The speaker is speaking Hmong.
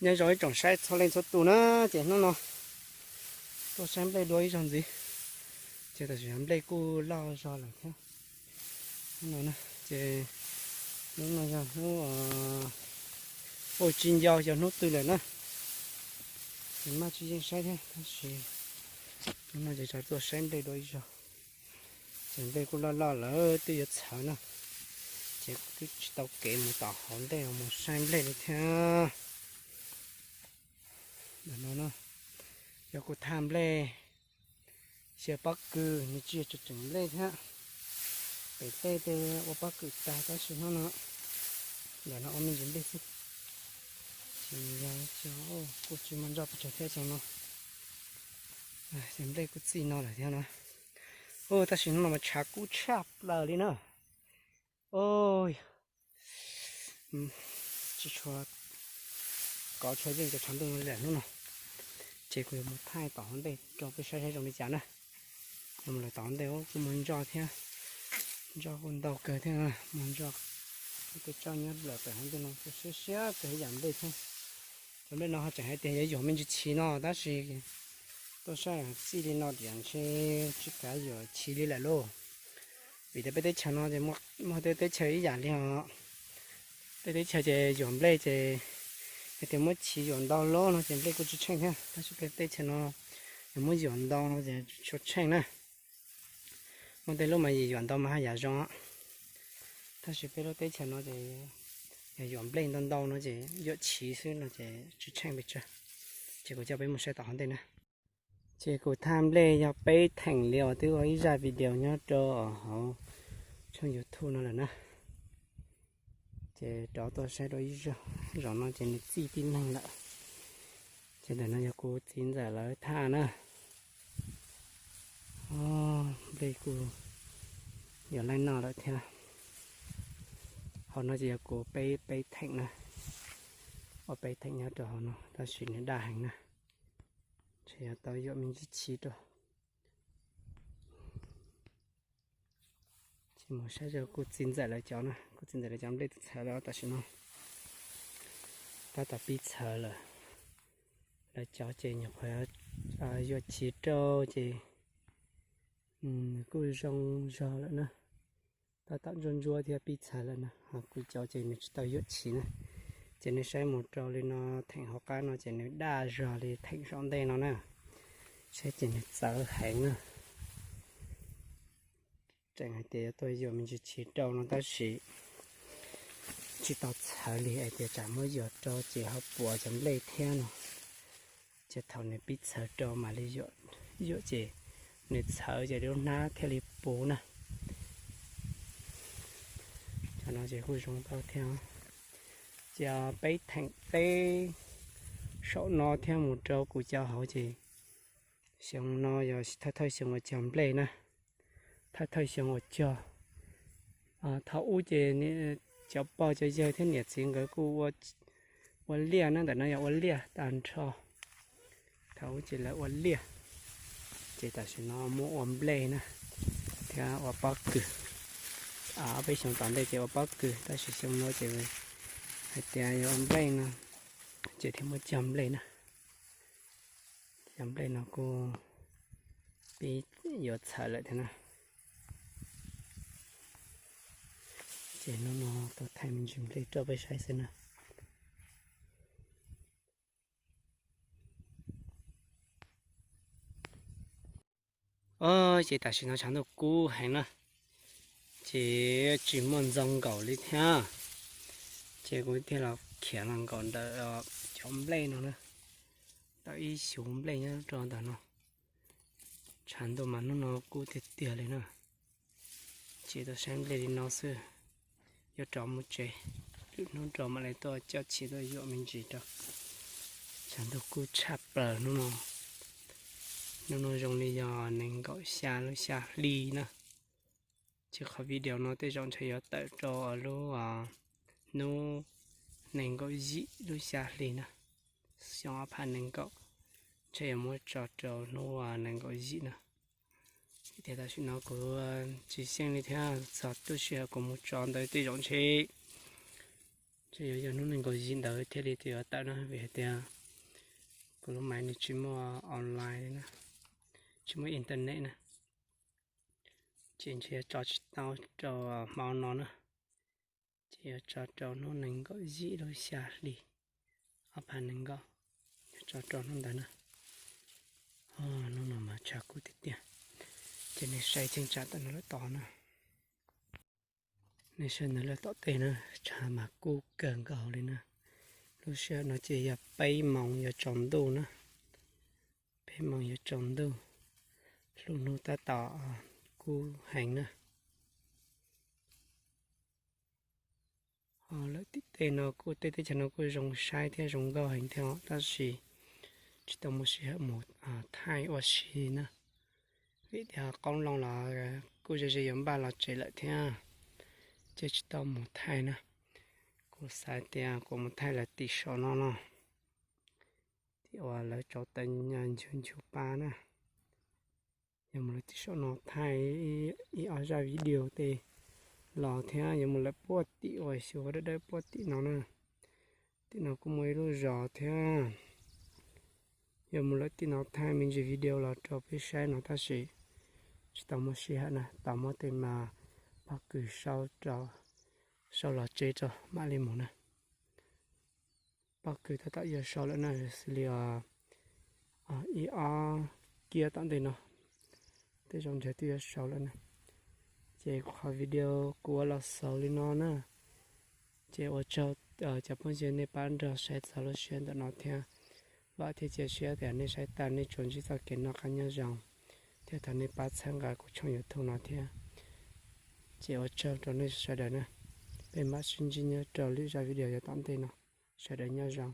Nyob zoo ib tsoom saib txhua leej txhua tus na, ces hnub no tuaj saib nplej dua ib zaug ntxiv, ces tam sim no nplej kuj loj zog lawm thiab. Hnub no na, ces hnub no yog hnub, ua tsis nco yog hnub twg lawm na, ces maj tsis yeej saib thiab tab sis hnub no ces rov tuaj saib nplej dua ib zaug. Ces nplej kuj loj loj lawm twb yuav txhawv na, ces kuv twb tsis tau kev mus tom hauv ntej mus saib nplej li thiab. Ntawm no na, yog kuv thaj nplej, xyaw pob kws nws tsis yog tseem tseem nplej thiab. Pem tej tej ua pob kws tag tab sis hnub no ntawm no ua me ntsis nplej xwb. Ces yog kuj tsis muaj ntsoj pes tsawg thiab xyoo no. Ces nplej kuj txij no lawm thiab na. Tab sis hnub no mas tshav kub tshaj plaws li na. Tsis tshua kov tshua yeej cov tshav ntuj no li hnub no. Ces kuv yuav mus thaij tom hauv ntej rau peb saib saib zoo li cas na. Yuav mus lawm tom hauv ntej kuj muaj ntsoj thiab, ntsoj kuj ntau kawg thiab, muaj ntsoj. Tej tsob nyob lawm pem hauv ntej no kuj siab siab kawg ib yam nplej thiab. Cov nplej no ho tseem hais tias yuav yuam me ntsis chiv no tab sis tuaj saib txij li no tiam ntshe tsis kav yuam chiv li lawm lauj. Vim tias peb teb chaws no ces muaj tej teb chaws ib yam li os. Tej teb chaws ces yuam nplej ces hais tias muab chiv yuam ntau lub no ces nplej kuj tsis tsheej thiab, tab sis peb teb chaws no yog muab yuam ntau no ces tsuas tsheej na. Muaj tej lub mas yim yuam ntau mas haj yam zoo, tab sis peb lub teb chaws no ces yog yuam nplej ntau ntau no ces yuam chiv xwb no ces tsis tsheej pes tsawg. Ces kuv coj peb mus saib tom hauv ntej na. Ces kuv thaj nplej yog peb theem li uas twb ua ib zaj video nyob rau hauv tshooj YouTube no lawm na. Ces rov tuaj saib dua ib zaug, zaum no ces nws txij tib neeg lawm. Ces ntawm no yog kuv txiv ntxawm lawv thaj na. Nplej kuj yuav laij noj lawm thiab. Hauv no ces yog kuv peb peb theem na, ua peb theem nyob rau hauv no tab sis nws daj heev na. Ntshe yuav tau yuam me ntsis chiv rau. Ces mus saib kuv txiv ntxawm lawv cov na, kuv txiv ntxawm lawv cov nplej twb txhawv lawm tam sim no. Tab tom pib txhawv lawm. Lawv cov ces nyuam qhuav yuam chiv rau ces nws kuj zoo zog lawm na. Tab tom ntsuab ntsuab thiab pib txhawv lawm na, ho kuv cov ces nws tsis tau yuam chiv na. Ces nej saib mus rau li no, theem hauv qab no ces nws daj zog li theem saum ntej no na. Saib ces nws txawv heev na. Tseem hais tias yuav tuaj yuam me ntsis chiv rau no tab sis tsis tau txhawv li, hais tias tsam muab yuam rau ces ho puas cov nplej thiab no. Ces thaum nws pib txhawv rau mam li yuam, ces nws txhawv ces lub hnab thiaj li puv na. Cov no ces kuj zoo tau thiab. Ces peb theem peb saum no thiab mus rau kuv cov hauv ces xyoo no yog thawj thawj xyoo uas cog nplej na. Thawj thawj xyoo uas cog. Thaum ub ces cov pog cov yawg thiab niam txiv nkawd kuj ua liaj na, ntawm no yog ua liaj tag nrho. Thaum ub ces lawv ua liaj, ces tam sim no muab ua nplej na, thiab ua pob kws. Ob peb xyoo tom ntej ces ua pob kws tab sis xyoo no ces hais tias yuav ua nplej no, ces thiaj muab cog nplej na. Cov nplej no kuj pib yuav txhawv lawm thiab na. Ces hnub no tuaj thaij me ntsis nplej rau peb saib xwb na. Ces tam sim no tshav ntuj kub heev na, ces tsis muaj ntxoov nkaum li thiab. Ces kuv thiaj los khiav los nkaum ntawm cov nplej no na, tau ib xyuv nplej nyob rau ntawm no. Tshav ntuj mas hnub no kub tiag tiag li na. Ces tuaj saib nplej li no xwb, yuav rov mus tsev, lwm hnub rov mam li tuaj coj chiv tuaj yuam me ntsis rau. Tshav ntuj kub tshaj plaws hnub no. Hnub no zoo li yog nees nkaum xya lub xya hli na. Ces qhov video no tej zaum ntshe yuav tawm rau lub hnub nees nkaum yim lub xya hli na, xyoo ob phav nees nkaum, ntshe yuav muab tso rau hnub nees nkaum yim na. Tiam tam sim no kuv tsis xyeej li thiab, txog lub sij hawm kuv mus tso ntawd tej zaum ntshe Ces yuav yog hnub nees nkaum yim ntawd thiaj li yuav tawm na, vim hais tias kuv lub maiv nws tsis muaj online li na, tsis muaj internet na. Ces ntshe yuav tso tsis tau rau hmo no na, ces yuav tso rau hnub nees nkaum yim lub xya hli ob phav nees nkaum, yuav tso rau hnub ntawd na. Hnub no mas tshav kub tiag tiag, ces nej saib cheeb tsam tom no lawm tod na. Nej saib ntawd lawm tom tej na, tshav mas kub kawg nkaus li na. Lub sij hawm no ces yog peb moos yuav tsaus ntuj na, peb moos yuav tsaus ntuj, lub hnub tab tom kub heev na. Ho lawm tim tej no kuj tej teb chaws no kuj zoo saib thiab zoo nkauj heev thiab os, tab sis tsis tau muaj sij hawm mus thaij ua si na, vim tias qoob loo los kuj ze ze yuav npaj los tsev lawm thiab, ces tsis tau mus thaij na. Kuv xav tias kuv mus thaij lawv tim saum no no, tim uas lawv tsau taws nchuv nchuv pa na. Yuav mus lawv tim saum no thaij ib ob zaj video tej los thiab, yuav mus lawv puag tim uas xyuas dawb dawb puag tim no na. Tim no kuj muaj ib lub zos thiab. Yuav mus lawv tim no thaij me ntsis video los rau peb saib no tab sis tsis tau muaj sij hawm na, tos muaj tej mas pob kws sau los tsev rau mam li mus na. Pob kws tab tom yuav sau lawm na, xws li ib ob kiab tom ntej no, tej zaum ntshe twb yuav sau lawm na. Ces qhov video kuv ua los xaus li no na. Ces ua tsaug cov phooj ywg nej pab nrog saib txog lub sij hawm ntawm no thiab. Vam thiab cia siab tias nej saib tas nej tsuas ntsib txoj kev noj qab nyob zoo, thiab thov nej pab txhawb nqa kuv channel YouTube no thiab. Ces ua tsaug rau nej sawv daws na. Peb mam sib ntsib nyob rau lwm zaj video yav tom ntej no. Sawv daws nyob zoo.